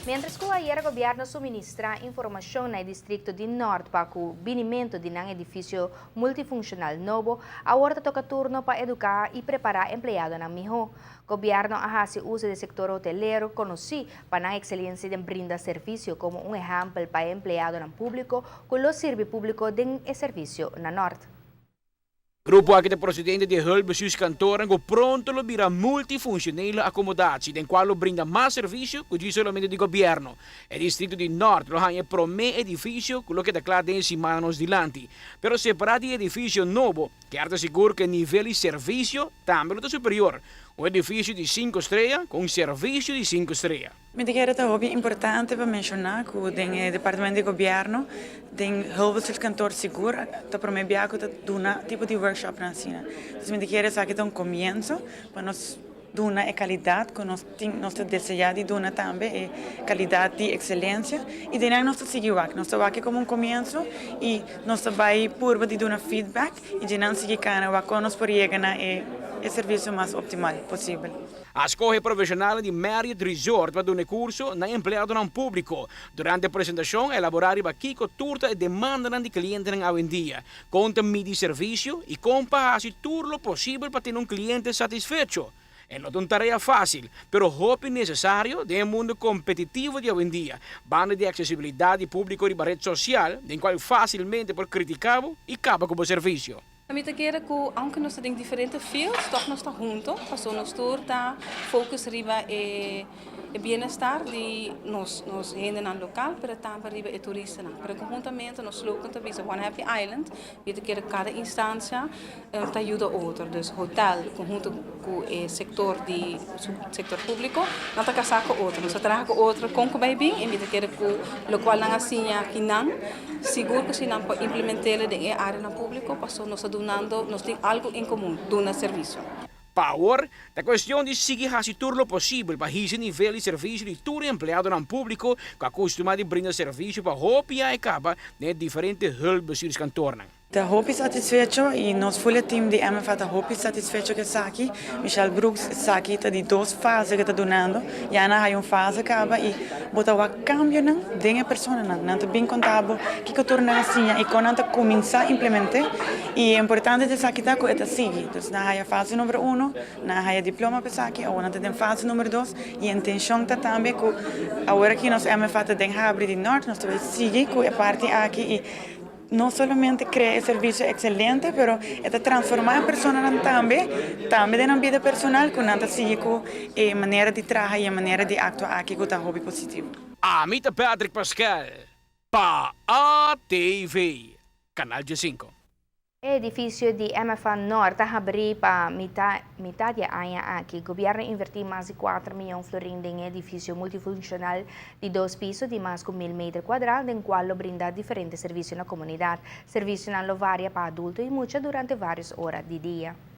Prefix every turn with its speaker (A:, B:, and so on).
A: Mientras cu ayera gobierno a suministra informacion na e districto di Noord pa cu binimento di nan edificio multifuncional nobo, awor ta toca turno pa educa y prepara empleadonan miho. Gobierno a haci uso di sector hotelero, conoci pa nan excelencia den brinda servicio, como un ehempel pa e empleadonan publico cu lo sirbi publico den e servicio na Noord.
B: Grupo aki ta procedente di hulpbestuurskantoren cu pronto lo bira multifunctionele accommodatie den cual lo brinda mas servicio cu dje solamente di gobierno. E districto di Noord lo haya e prome edificio cu lo keda cla den siman nos dilanti. Pero separa di e edificio nobo, kier ta sigur cu e nivel di servicio tambe lo ta superior. Un edificio di cinco strea cu un servicio di cinco strea.
C: Mi ta kere ta hopi importante pa menshoná ku den e departamento di gobièrnu, den hulpbestuurskantoor sigur ta promé bia ku ta duna tipo di workshopnan asina. Entonces mi ta kere esaki ta un komienso pa nos duna e kalidat ku nos tin, nos ta deseá di duna tambe e kalidat di ekselensia i den nan nos ta sigui wak. Nos ta wak komo un komienso i nos ta bai purba di duna feedback i dje nan sigui kana wak kon nos por yega na e servisio mas optimal posibel.
B: A skohe profeshonalnan di Marriott Resort pa duna e kurso na empleadonan públiko. Durante e presentashon a elaborá riba kiko tur ta e demandanan di klientenan awendia, kon ta midi servisio i kon pa hasi tur lo posibel pa tene un kliente satisfecho. E no ta un tarea fásil, pero hopi nesesario den e mundu kompetitivo di awendia, banda di aksesibilidat di públiko riba ret sosial den kual fásilmente por kritiká bo i kaba ku bo servisio.
D: Mi ta kere ku aunke nos ta den diferente fields, tòg nos ta hunto, pasobra nos tur ta focus riba e bienestar di nos nos hendenan lokal, pero tambe riba e turistanan. Pero konhuntamente nos slogan ta bisa One Happy Island, mi ta kere kada instansia ta yuda otro. Dus hotel konhunto ku e sektor di sektor públiko nan ta kasá ku otro. Nos ta traha ku otro kon ku bai bin i mi ta kere ku lokual nan a siña akinan, Sigur ku si nan por implement'el den e áreanan públiko, pasobra nos ta dunando, nos tin algu en komun, duna servisio.
B: Pa awor, ta kuestion di sigui hasi tur lo posibel pa hisa e nivel di servisio di tur e empleadonan públiko ku a kustumá di brinda servisio pa hopi aña kaba den e diferente hulpbestuurskantornan.
C: Ta hopi satisfecho y nos full e team di MFA ta hopi satisfecho cu esaki. Michelle Brooks, esaki ta di dos fase cu ta dunando. Ya nan haya un fase caba y bo ta wak cambionan den e personanan. Nan ta bin conta bo kico tur nan a siña y con nan ta cuminsa implemente. Y e importante di esaki ta cu e ta sigui. Dus nan haya fase number uno, nan a haya diploma pa esaki, awor nan ta den fase number dos y e intencion ta tambe cu awor aki nos MFA ta den habri di Noord, nos ta bay sigui cu e parti aki y No solamente crea e servicio excelente, pero e ta transforma e personanan tambe, tambe den nan bida personal, cu nan ta sigui cu e manera di traha y e manera di actua aki cu ta hopi positivo.
B: Ami ta Patrick Pascal pa ATV, Canal 5.
A: E edificio di MFA Noord ta habri pa mita mita di e aña aki. Gobierno a inverti mas di cuater miyon florin den e edificio multifuncional di dos piso di mas cu 1000 meter cuadra den cual lo brinda diferente servicio na comunidad. Servicionan lo varia pa adulto y mucha durante varios ora di dia.